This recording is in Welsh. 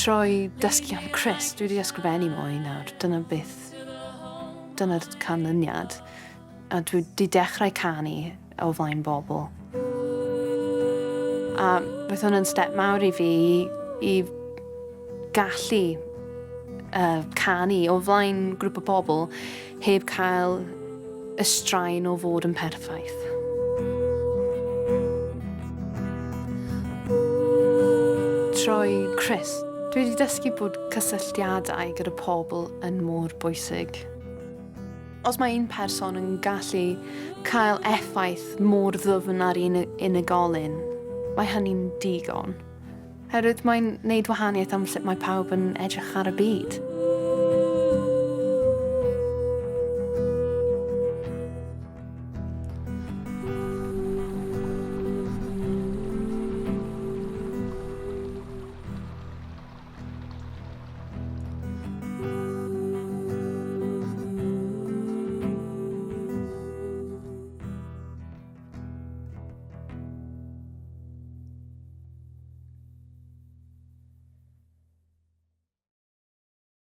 Trwy dysgu am Chris, dwi wedi ysgrifennu mwy nawr. Dyna beth, dyna'r canlyniad. A dwi wedi dechrau canu o flaen bobl. A roedd hwn yn step mawr i fi i gallu uh, canu o flaen grŵp o bobl heb cael y straen o fod yn perffaith. Trwy Chris, dwi wedi dysgu bod cysylltiadau gyda pobl yn mor bwysig. Os mae un person yn gallu cael effaith mor ddwfn ar un unigolyn, mae hynny'n digon. Herwydd mae'n neud wahaniaeth am sut mae pawb yn edrych ar y byd.